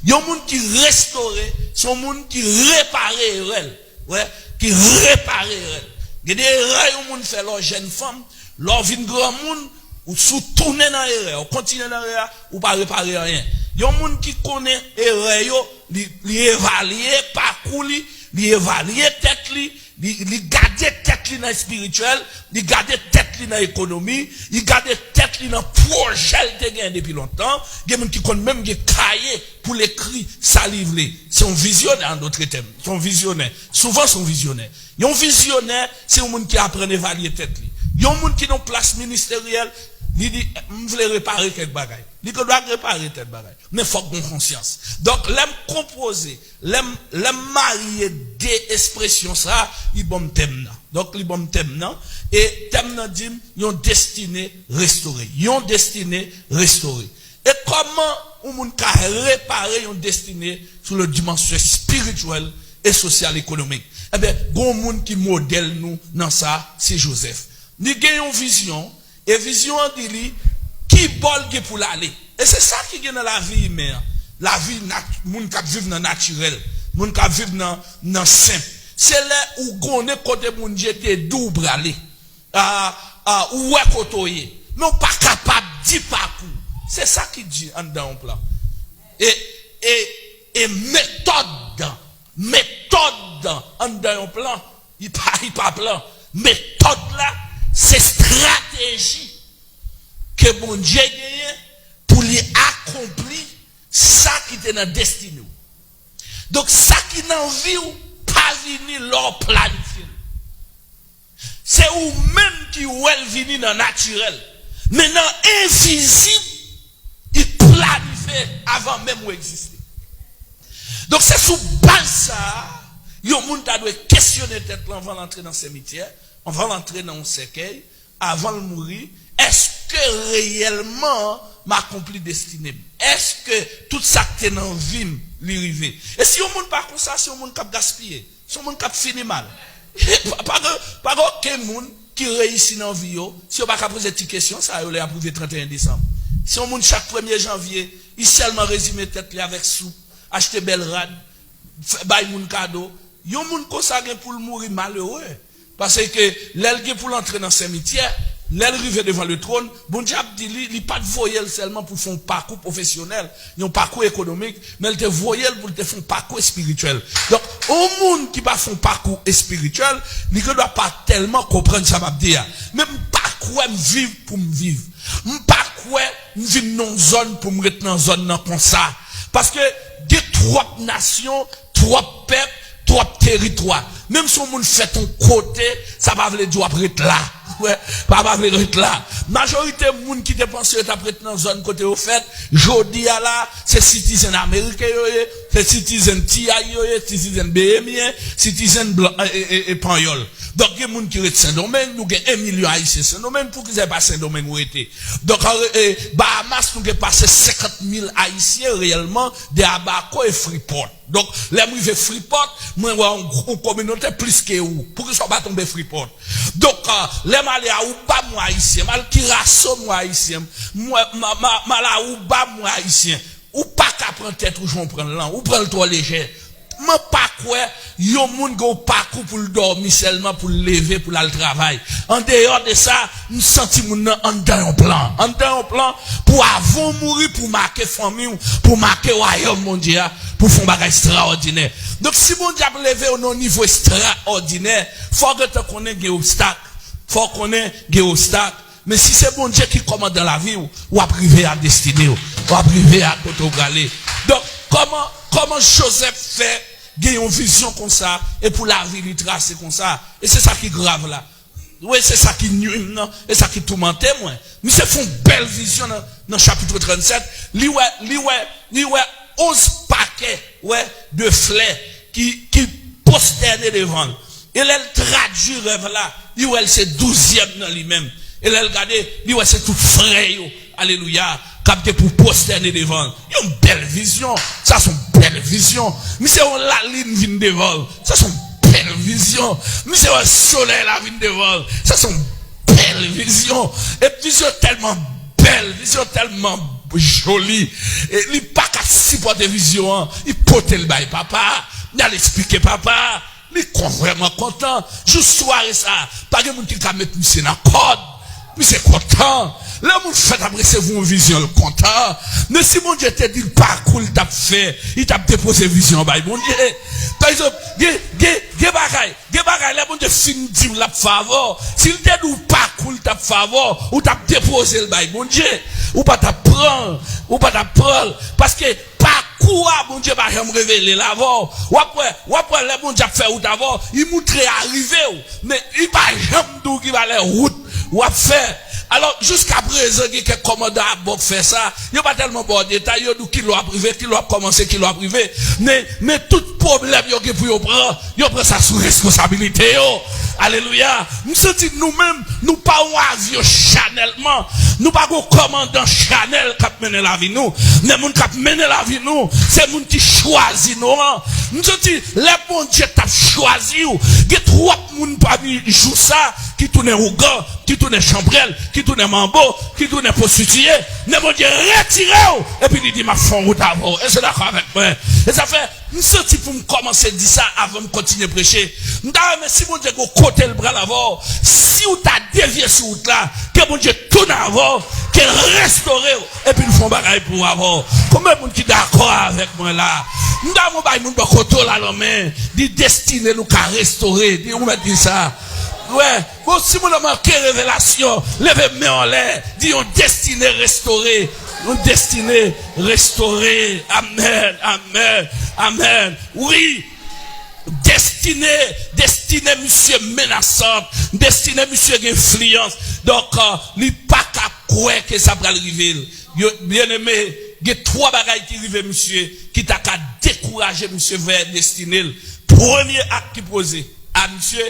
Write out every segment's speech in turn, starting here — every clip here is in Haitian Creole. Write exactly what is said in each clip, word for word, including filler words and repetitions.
Yon moun ki restore, se yon moun ki repare erè l. Wè, ki repare erè l. Gen de erè yon moun fè lè w jèn fanm, lè w vin granmoun, ou si w tounen nan erè, ou kontinye nan erè, ou pa repare anyen. Yon moun ki konnen erè yo, li, li evalye pakou li, li evalye tèt li, li, li gade tèt li nan espirityèl, li gade tèt li nan ekonomi, li gade tèt li nan pwojè l te gen depi lontan. Gen moun ki konn menm gen kaye pou l ekri sa li vle. Se yon vizyonè, an dòt tèm. Se yon vizyonè. Souvan, se yon vizyonè. Yon vizyonè, se yon moun ki aprann evalye tèt li. Yon moun ki nan plas ministeryèl, li di, "M vle repare kèk bagay." Li gen dwa repare kèk bagay. Men fòk gen konsyans. Donk, lè m konpoze, lè m, lè m marye de ekspresyon sa, li ban m tèm nan. Donk, li ban m tèm nan. E tèm nan di m, yon destine restore. Yon destine restore. E kòman yon moun ka repare yon destine sou le dimansyon espirityèl e sosyal ekonomik? Ebyen, gen yon moun ki modèl nou nan sa, se Jozèf. Li gen yon vizyon, e vizyon an di li ki bò l gen pou l ale. E se sa ki gen nan lavi imen an. Lavi nat-, moun k ap viv nan natirèl, moun k ap viv nan, nan senp. Se lè ou konnen kote Bondye te di w prale. A, a, ou wè kote w ye. Men ou pa kapab di pakou. Se sa ki di anndan yon plan. E, e, e metòd, metòd anndan yon plan, li pa, li pa plan. Metòd la, se estrateji ke Bondye genyen pou li akonpli sa ki te nan destine w. Donk, sa ki nan vi w pa vini lè w planifye l. Se ou menm ki wè l vini nan natirèl. Men nan envizib, li planifye avan menm ou egziste. Donk, se sou baz sa a, yon moun ta dwe kesyone tèt l anvan l antre nan simityè, anvan l antre nan yon sèkèy, avan l mouri, èske reyèlman m akonpli destine m? Èske tout sa k te nan vi m, li rive? E si yon moun pa konsa, se yon moun k ap gaspiye, se yon moun k ap fini mal. Pa, pa gen, pa gen okenn moun ki reyisi nan vi yo, si yo pa ka poze ti kesyon sa yo lè y ap rive trannteyen desanm. Si yon moun chak premye janvye, li sèlman rezime tèt li avèk soup, achte bèl rad, fè, bay moun kado, yon moun konsa gen pou l mouri malere. Paske lè l gen pou l antre nan simityè, lè l rive devan le trône, Bondye ap di li, li pa t voye l sèlman pou l fè yon pakou pwofesyonèl, yon pakou ekonomik, men l te voye l pou l te fè yon pakou espirityèl. Donk, yon moun ki pa fè yon pakou espirityèl, li gen dwa pa tèlman konprann sa m ap di a. Men m pa kwè m viv pou m viv. M pa kwè m vin nan yon zòn pou m ret nan zòn nan konsa. Paske gen twòp nasyon, twòp pèp, twòp teritwa. Menm si yon moun fèt yon kote, sa pa vle di w ap ret la. Wè, pa, pa vle ret la. Majorite moun ki te panse yo t ap ret nan zòn kote yo fèt, jodi a la, se citizen ameriken yo ye, se citizen T I yo ye, citizen behemyen, citizen blan, e, e, e, e panyòl. Donk, gen moun ki ret Sendomeng, nou gen en milyon Ayisyen Sendomeng, poukisa se pa Sendomeng ou rete? Donk, an re-, e, Bahamas, nou gen pase senkant mil Ayisyen reyèlman, de Abaco e Freeport. Donk, lè m rive Freeport, mwen wè yon, yon kominote plis ke ou. Poukisa w pa tonbe Freeport? Donk, a, lè m ale Aruba, m wè Ayisyen, m al Curaçao, m wè Ayisyen, m wè, m, m, m al Aruba, m wè Ayisyen. Ou pa ka pran tèt ou jan w pran l lan, ou pran l twò lejè. Mwen pa kwè yon moun gen yon pakou pou l dòmi sèlman, pou l leve, pou l al travay. Andeyò de sa, m santi moun nan anndan yon plan. Anndan yon plan pou avan w mouri, pou w make fanmi w, pou w make wayòm Bondye a, pou w fè yon bagay ekstraòdinè. Donk, si Bondye ap leve w nan yon nivo ekstraòdinè, fò w gentan konnen gen obstak. Fò w konnen gen obstak. Men si se Bondye ki kòmandan lavi w, w ap rive a destine w, w ap rive a kote w prale. Donk, kòman, kòman Jozèf fè gen yon vizyon konsa e pou lavi li trase konsa? E se sa ki grav la. Wi, se sa ki nwi m nan, e sa ki toumante mwen. Misye fè yon bèl vizyon nan, nan chapit trannsèt. Li wè, li wè, li wè onz pakè, wè, de flè ki, ki pwostène devan l. E lè l tradui rèv la, li wè l se douzyèm nan li menm. E lè l gade, li wè se tout frè yo, alelouya, k ap gen pou pwostène devan l. Yon bèl vizyon. Sa se yon bèl vizyon. Misye wè yon lalin vin devan l. Sa se yon bèl vizyon. Misye wè solèy la vin devan l. Sa se yon bèl vizyon. E vizyon tèlman bèl, vizyon tèlman joli. E li pa ka sipòte vizyon an. Li pote l bay papa. Li al eksplike papa. Li kon vrèman kontan. Jou sware sa, pa gen moun ki ka met misye nan kòd. Misye kontan. Lè moun fèt ap resevwa yon vizyon, l kontan. Men si Bondye te di l pa kou l t ap fè, li t ap depoze vizyon an bay Bondye. Pa egzanp, gen, gen, gen bagay, gen bagay, lè Bondye fin di w l ap fè avè w, si l te di w pa kou l t ap fè avè w, ou t ap depoze l bay Bondye. Ou pa t ap pran l, ou pa t ap pran l. Paske pakou a, Bondye pa janm revele l avè w. W ap wè, w ap wè lè Bondye ap fè wout avè w, li moutre a rive w, men li pa janm di w ki valè wout w ap fè. Alò, jiska prezan, gen kèk kòmandan ap ba w fè sa, yo pa tèlman ba w detay, yo di w kilè w ap rive, kilè w ap kòmanse, kilè w ap rive. Men, men tout pwoblèm yo gen pou yo pran, yo pran sa sou responsabilite yo. Alelouya. M santi nou menm, nou pa yon avyon Chanèl, man. Nou pa gon kòmandan Chanèl k ap mennen lavi nou. Men moun k ap mennen lavi nou, se moun ki chwazi nou an. M santi lè Bondye t ap chwazi w, gen twòp moun pami jou sa ki tounen ougan, ki tounen chanpwèl, ki tounen manbo, ki tounen pwostitiye. Men Bondye retire w, epi li di, "M ap fè yon wout avè w." Èske w dakò avèk mwen? E sa fè, m santi pou m kòmanse di sa avan m kontinye preche. M ta renmen si Bondye gen yon kote l pral avè w, si w ta devye sou wout la, ke Bondye tounen avè w, ke l restore w, epi l fè yon bagay pou w avè w. Konbyen moun ki dakò avèk mwen la? M ta renmen bay moun bò kote w la lanmen, di destine nou ka restore. Di ou mèt di sa. Wè, bon, si moun nan manke revelasyon, leve men w anlè, di yon destine restore. Yon destine restore. Amèn, amèn, amèn. Wi, destine, destine misye menasant, destine misye gen enfliyans. Donk, euh, li pa ka kwè ke sa pral rive l. Yo, byeneme, gen twa bagay ki rive misye, ki ta ka dekouraje misye vè destine l. Premye ak ki poze a misye,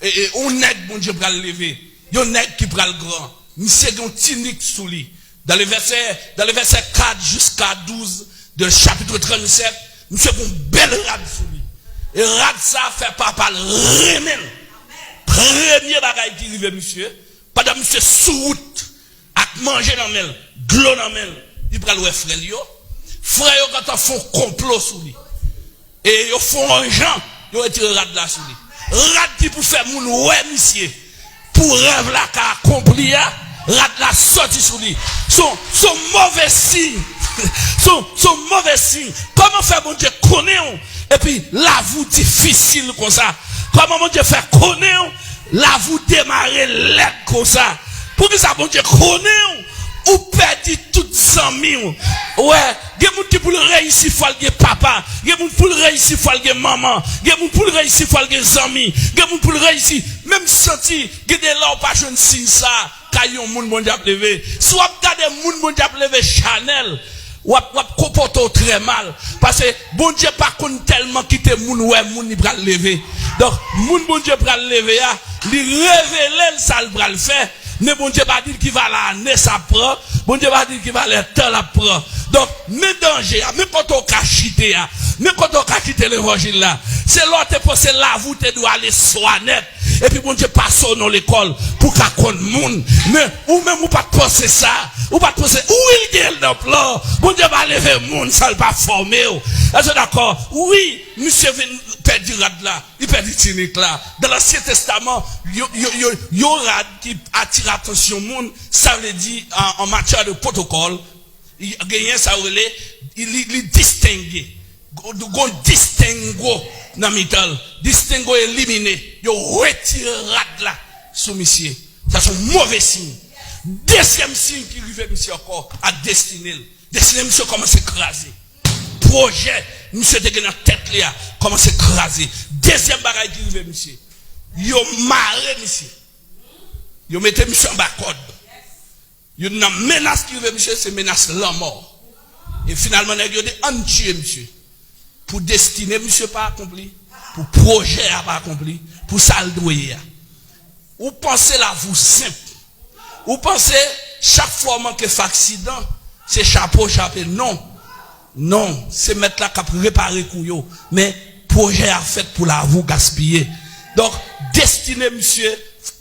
e, e, yon nèg Bondye pral leve, yon nèg ki pral gran. Misye gen yon tinik sou li. Dans le verset, dans le verset quatre jusqu'à douze de chapitre trente-sept, misye gen yon bèl rad sou li. E rad sa fè papa l renmen l. Premye bagay ki rive misye, pandan misye sou wout, ak manje nan men l, dlo nan men l, li pral wè frè l yo. Frè yo gentan fè yon konplo sou li. E yo fè yon jan, yo retire rad la sou li. Rad ki pou fè moun wè misye, pou rèv la ka akonpli a, rad la soti sou li. Se yon, se yon move siy. Se yon, se yon move siy. Kòman fè Bondye konnen w, epi lavi w difisil konsa? Kòman Bondye fè konnen w, lavi w demare lèd konsa? Poukisa Bondye konnen w, ou pèdi tout zanmi w? Wè, gen moun ki pou l reyisi fò l gen papa, gen moun pou l reyisi fò l gen manman, gen moun pou l reyisi fò l gen zanmi, gen moun pou l reyisi, menm santi, gen de lè w pa jwenn siy sa, kay yon moun Bondye ap leve. Si w ap gade moun Bondye ap leve Chanèl, w ap, w ap konpòte w trè mal. Paske Bondye pa konn tèlman kite moun wè moun li pral leve. Donk, moun Bondye pral leve a, li revele l sa l pral fè. Men Bondye pa di l ki valè ane sa ap pran. Bondye pa di l ki valè tan l ap pran. Donk, men danje a, men kote w ka chite a, men kote w ka kite levanjil la. Se lè w te panse lavi w te dwe ale swa nèt. Epi Bondye pase w nan lekòl pou w ka konn moun. Men ou menm ou pa t panse sa. Ou pa t panse, wi, l gen l nan plan. Bondye pa leve moun san l pa fòme w. Èske w dakò? Wi, misye vin pèdi rad la. Li pèdi tinik la. Dans l'Ancien Testament, yo, yo, yo, yon rad ki atire atansyon moun, sa vle di, an, an matyè de pwotokòl, genyen sa yo rele, li, li distenge. Gon, gon distengo nan mitan l. Distengo elimine. Yo retire rad la sou misye. Sa se yon move siy. Dezyèm siy ki rive misye ankò ak destine l. Destine misye kòmanse kraze. Pwojè misye te gen nan tèt li a kòmanse kraze. Dezyèm bagay ki rive misye, yo mare misye. Yo mete misye anba kòd. Youn nan menas ki rive misye, se menas lanmò. E finalman, nèg yo di, ann tiye misye. Pou destine misye pa akonpli, pou pwojè a pa akonpli, pou sa l dwe ye a. Ou panse lavi w senp. Ou panse chak fwa w manke fè aksidan, se chapo w chape. Non. Non, se Mèt la k ap repare kou yo. Men pwojè a fèt pou lavi w gaspiye. Donk, destine misye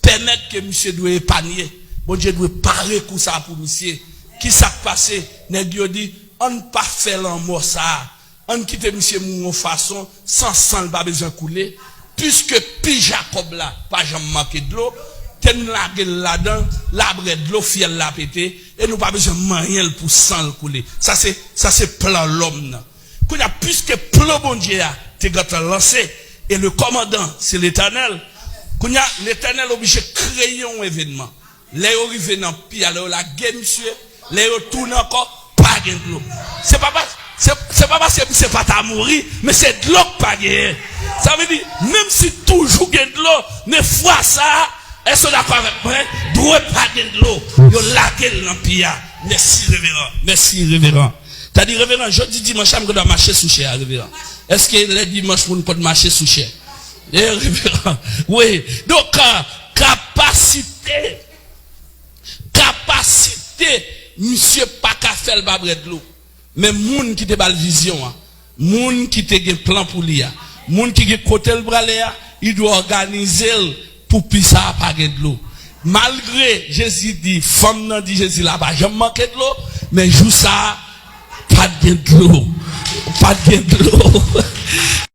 pèmèt ke misye dwe epanye. Bondye dwe pare kou sa pou misye. Ki sa k pase? Nèg yo di, ann pa fè lanmò sa a. Ann kite misye mouri yon fason, san san l pa bezwen koule. Piske pi Jakòb la pa janm manke dlo, te n lage l ladan l, l ap rèd dlo, fyèl la pete, e nou pa bezwen manyen l pou san l koule. Sa se, sa se plan lòm nan. Kounye a, piske plan Bondye a te gentan lanse, e le kòmandan, se Letènèl, kounye a, Letènèl oblije kreye yon evènman. Lè yo rive nan pi a, lè yo lage misye, lè yo tounen ankò, pa gen dlo. Se pa, pa, se, se pa paske misye pa ta mouri, men se dlo k pa genyen. Sa vle di, menm si toujou gen dlo, men fwa sa a, èske w dakò avèk mwen? Dwe pa gen dlo. Yo lage l nan pi a. Mèsi, reveran. Mèsi, reveran. Ta di, reveran, jodi dimanch la, m gen dwa mache sou chè a, reveran. Èske lè dimanch, moun konn mache sou chè? E, reveran. Wi. Donk, euh, kapasite, kapasite, misye pa ka fè l pa bwè dlo. Men moun ki te ba l vizyon an, moun ki te gen plan pou li a, moun ki gen kote l prale a, li dwe òganize l pou pi sa a pa gen dlo. Malgre Jezi di, fanm nan di Jezi la pa janm manke dlo, men jou sa a, pa t gen dlo. Pa t gen dlo.